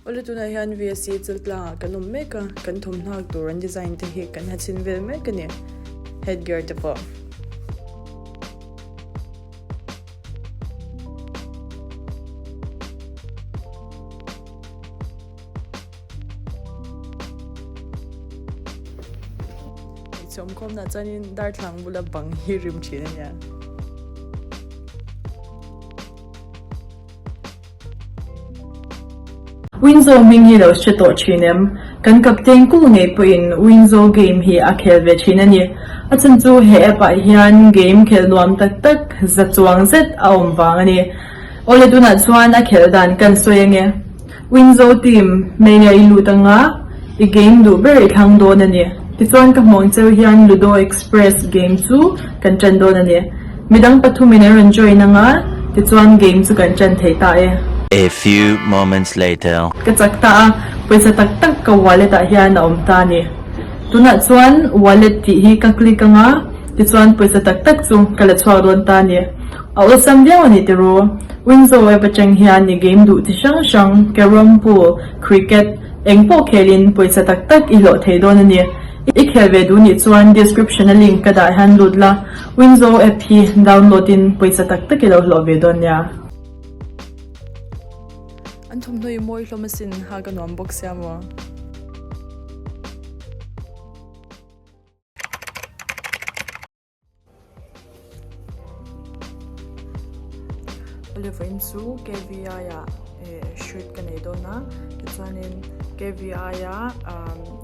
Awle tunah hian VSC Chaltlangah kan awm mek a, kan thawmhnaw tur an design te hi kan ha chhin vel mek a ni, headgear te pawh. Hmeichhe awmkhawmna chuanin darthlalang bula bang hi rim thin a nia. Winzo hming hi lo hre tawh thin em? Kan captain kul ngei pawhin Winzo game hi a khel ve thin a ni. A chhan chu he app ah hian game khelh nuam tak tak za chuang zet a awm vang a ni. Awle tunah chuan a khelh dan kan sawi ange. Winzo team mania i lut anga i game duh ber i thlang dawn a ni. Tichuan ka hmuang cheu hian Ludo Express game chu kan tan dawn a ni. Midang pathumin an rawn join anga tichuan game chu kan tan thei ta e. A few moments later. Ka chak ta a, pawisa tak tak ka wallet ah hian a awm ta a ni. Tunah chuan wallet tih hi ka click anga tichuan pawisa tak tak chu ka la chhuak dawn ta a ni. A awlsam viau a ni tiraw? Winzo app atang hian i game duh chi hrang hrang, carrom, pool, cricket, eng pawh khelin pawisa tak tak i hlawh thei dawn a ni. I khel ve duh nih chuan description a link ka dah hian lut la, Winzo app hi download in pawisa tak tak i lo hlawh ve dawn nia. An thawmhnaw i mawi hlawm asin, ha ka nuam bawk sia maw? Vawiin chu KVI ah shoot ka nei dawn a tichuanin KVI a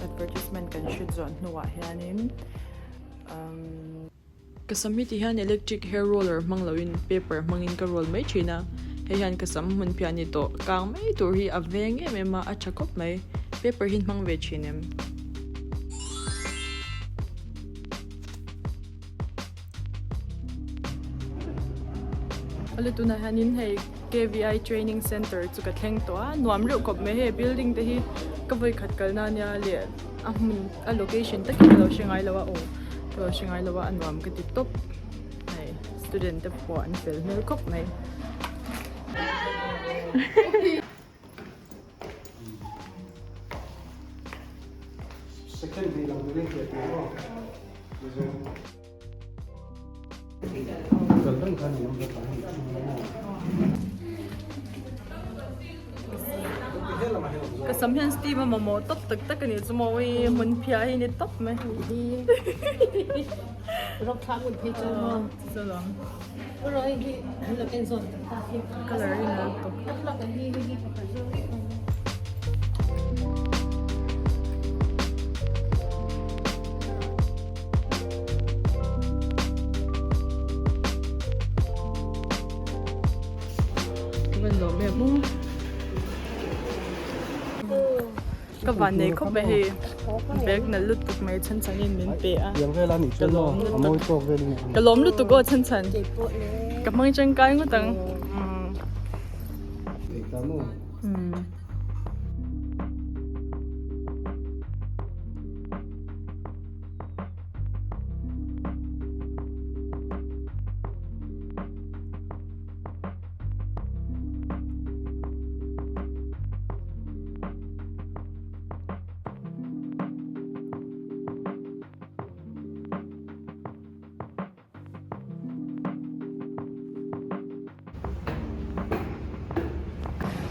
advertisement kan shoot zawh hnuah hianin ka sam hi ti hian electric hair roller hmang loin paper hmangin ka roll mai thin a hei hian ka sam hmun phiah ni tawh kang mai tur hi a veng em em a a tha khawp mai paper hi an hmang ve thin em. Awle tunah hianin hei KVI training center chu ka thleng tawh a nuam reuh khawp mai hei building te hi ka vawi khat kalna ania leh a hmun a location takin ka lo hre ngai lo a aw ka lo hre ngai lo a a nuam ka ti tawp hei student te pawh an fel hmel khawp mai. Ka sam hian steam a mamawh tawp tak tak a nih chu maw ui hmun phiah hi ni tawp mai. Colour hi nalh tawp. Ka van nei khawp mai hei bag nalh lutuk mai chhan chhan in min pe a ka lawm lutuk ka lawm lutuk aw chhan chhan ka hmang tangkai ngawt ang.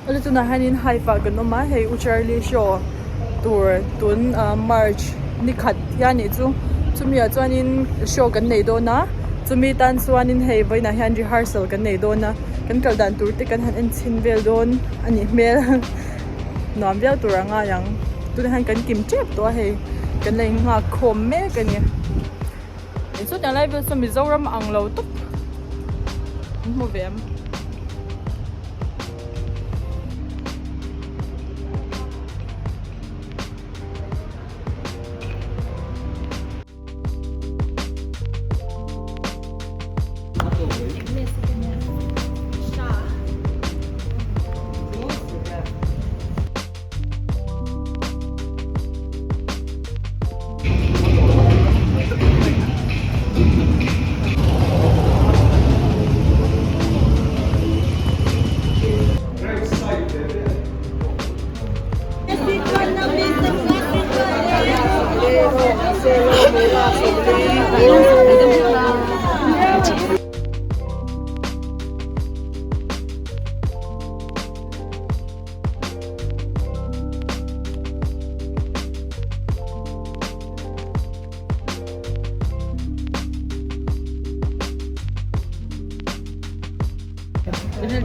Awle tunah hianin Haifa kan awm a hei U Charlie show tur tun ah March ni khat hian nih chu chumi ah chuanin show kan nei dawn a chumi tan chuanin hei vawiinah hian rehearsal kan nei dawn a kan kal dan tur te kan han en chhin vel dawn a nih hmel nuam viau tur a ngai ang tunah hian kan kim tep tawh a hei kan la innghak khawm mek a ni. Sawtiang lai vel saw Mizoram ang lo tawp an hmu ve em.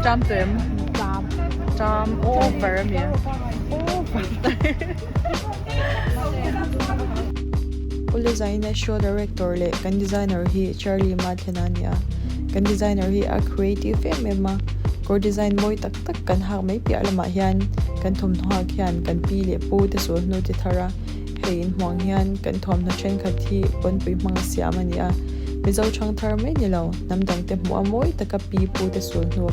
Ṭam tawh em? Ṭam. Ṭam over a mi a? Over. Ule Zaina show director leh kan designer hi Charlie Mathlen a ni a. Kan designer hi a creative em em a, kawr design mawi tak tak kan hak mai piah lamah hian kan thawmhnaw hak hian kan pi leh pu te sawl hnu ti thar a. Hei inhmuang hian kan thuamhnaw thenkhat hi pawnpui hmanga siam a ni a, Mizo chhang thar mai ni lo, hnam dangte hmuh a mawi taka pi pu te sul hnu a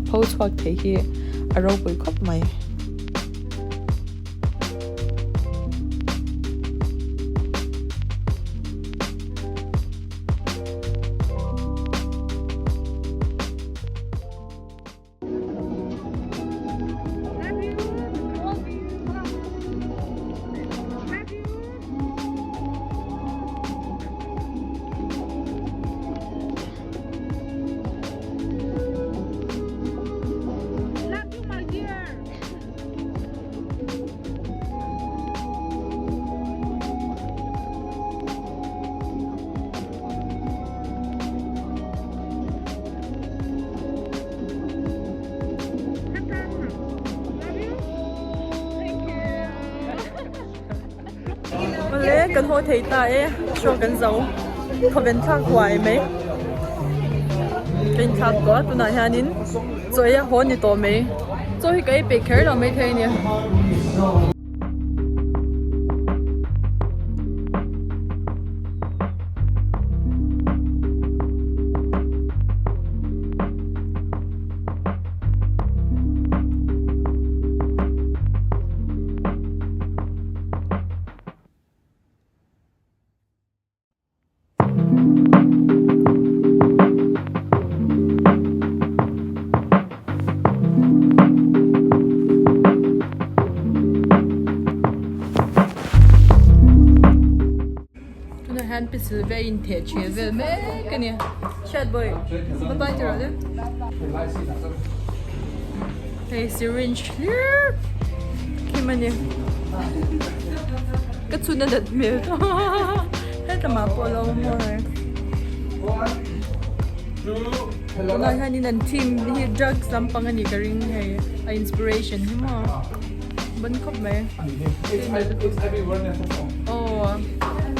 pho chhuak thei hi a ropui khawp mai. Awle kan haw thei ta e show kan zo khawven thlak huai mai ka inthlak tawh a tunah hianin chaw ei a haw ni tawh mai chaw hi ka ei peih kher lo maithei a ni. Tunah hian pi Sylvia in theh chhe vel mek a ni. Hriat bawi bye bye ti rawh le. Hei syringe hlir kim a ni. Ka chhun a dat hmel hetlama pawh a lo awm maw hei. Tunah hianin an theme hi drugs lampang a nih ka ring hei a inspiration hi maw. Ban khawp mai. Aw.